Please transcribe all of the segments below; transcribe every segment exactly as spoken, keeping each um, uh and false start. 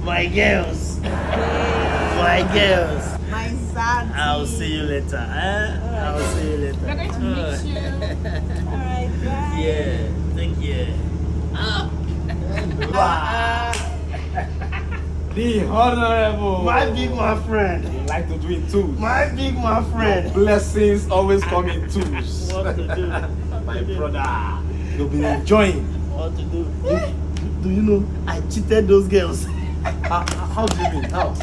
My girls. My girls. My sad. I'll see you later. Eh? I'll see you later. We're going to miss you. All right, bye. Yeah, thank you. Ah. Wow. The honorable. My big man friend. You like to do it too. My big man friend. Blessings always come in twos. What to do? My brother, you'll be enjoying. What to do? Do you know I cheated those girls? How, how do you mean? How?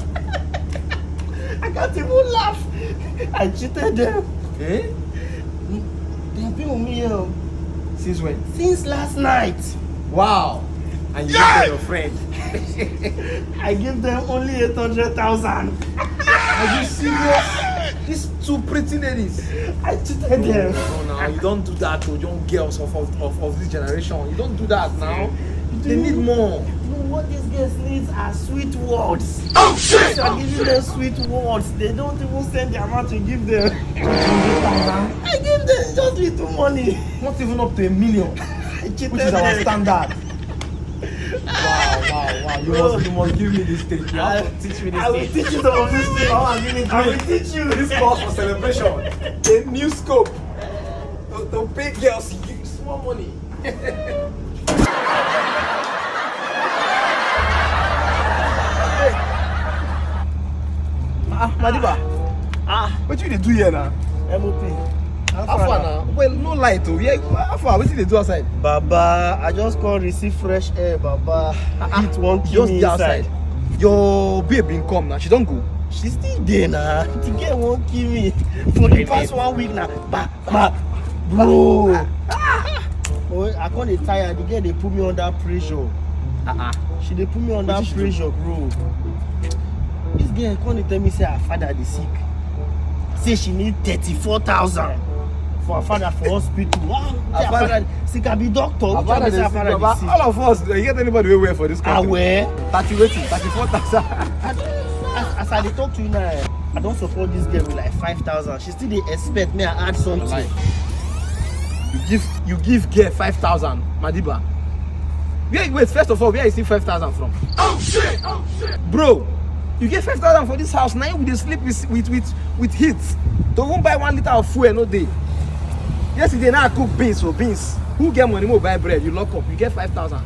I can't even laugh. I cheated them. Eh? They've been with me here. Since when? Since last night. Wow. And you tell your friend. I give them only eight hundred thousand. Are you serious? These two pretty ladies. I cheated them. No, no, you don't do that to young girls of, of, of, of this generation. You don't do that now. They need more. You know what these girls need are sweet words. Oh shit! I'm giving them sweet words. They don't even send the amount to give them. I give them just little money. Not even up to a million. I cheated them. Which is our standard. Wow, wow, wow. You must, you must give me this thing. You have to teach me this thing. I will teach you some of this thing. I will give it to you. I will teach you. This calls for celebration. A new scope. To, to pay girls small money. Ah, Madiba. Ah, what you dey do here now? M O P. How far now? Well, no light o. Yeah, how far? Wetin you dey do outside? Baba, I just come receive fresh air, Baba. Ah, ah. Heat wan kill me inside. Just dey outside. Your babe bin come now. She don go? She still dey na. The girl wan kill me. For the past one week na, ba, ba, bro. Oh, I come dey tire. The girl dey put me under pressure. Uh-uh. She dey put me under pressure, bro. This girl come dey tell me say her father dey sick. Say she need thirty-four thousand for her father for hospital. Wow. Say her father sick, I be doctor. Her father dey sick, Baba. All of us, you get anybody wey well for this country? Aware. Thirty wetin? Thirty-four thousand. As, as I dey talk to you now, eh, I don support this girl with like five thousand. She still dey expect me I add something. You give, you give girl five thousand, Madiba. Where, wait, first of all, where you see five thousand from? Oh shit! Oh shit! Bro, you get five thousand for this house, now we dey sleep with, with, with, with heat. To even buy one liter of fuel no dey. Yesterday now I cook beans for beans. Who get money mo buy bread? You lock up, you get five thousand.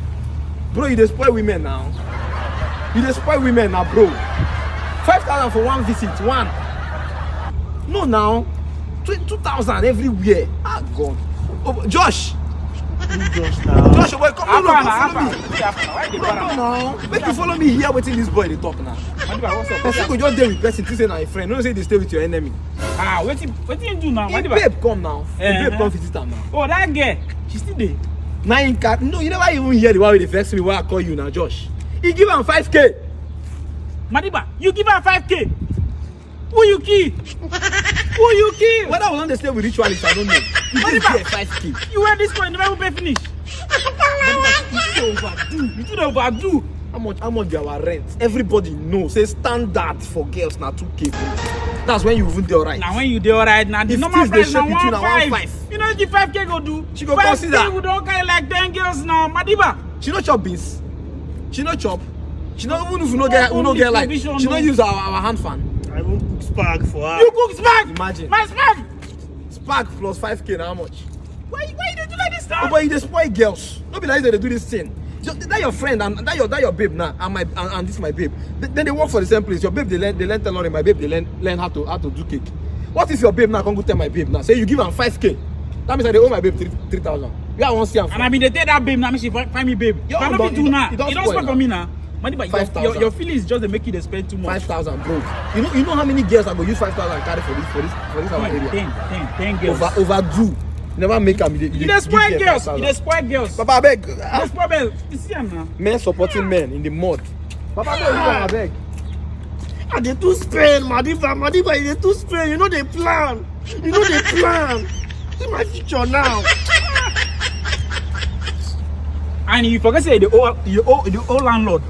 Bro, you dey spoil women now. You dey spoil women now, bro. Five thousand for one visit, one. No now. Tw-, two thousand everywhere. Ah, God. Oh, Josh. Who Josh now? Josh, boy, come on, come follow me. Why you dey para? No, no, no. Make you follow me here, wetin this boy dey talk now. Madiba, what's up? Person go just dey with person, think say na a friend. No say dey stay with your enemy. Ah, wetin, wetin you do now? Him babe come now. Him babe come visit am now. Oh, that girl, she still dey. Na him cat. No, you never even hear the one wey dey vex me when I call you now, Josh. He give am five K. Madiba, you give am five K. Who you kill? Who you kill? Whether we don dey stay with ritualists, I don't know. You give girl five K. You wear this coin, never even pay finish. Madiba, you too dey overdo. You too dey overdo. How much, how much be our rent? Everybody know say standard for girls na two K. That's when you even dey alright. Na when you dey alright, na the normal price na one five. You know the five K go do? She go consider. Five K we don carry like ten girls now, Madiba. She no chop beans. She no chop. She no, even if we no get, we no get light. She no use our, our hand fan. I even cook spag for her. You cook spag? Imagine. My spag. Spag plus five K na how much? Why, why you dey do like this now? Oh, but you dey spoil girls. No be like you dey do this thing. Just, that your friend and that your, that your babe now, and my, and, and this my babe. They, they, they work for the same place. Your babe dey learn, dey learn tailoring. My babe dey learn, learn how to, how to do cake. What if your babe now come go tell my babe now? Say you give am five K. That means I dey owe my babe three, three thousand. Where I wan see am from? And I been dey tell that babe now, make she fi-, find me babe. Your own don, you don, you don spoil for me now. Madiba, your, your, your feelings just dey make you dey spend too much. Five thousand, bro. You know, you know how many girls I go use five thousand carry for this, for this, for this our area? Ten, ten, ten girls. Over, overdo. Never make am. You dey, you dey spoil girls. You dey spoil girls. Papa, abeg. You dey spoil girls. You see am now. Men supporting men in the mud. Papa, abeg, abeg. I dey too spend, Madiba, Madiba, you dey too spend. You no dey plan. You no dey plan. See my future now. And you forget say you dey owe, you owe, you owe landlord.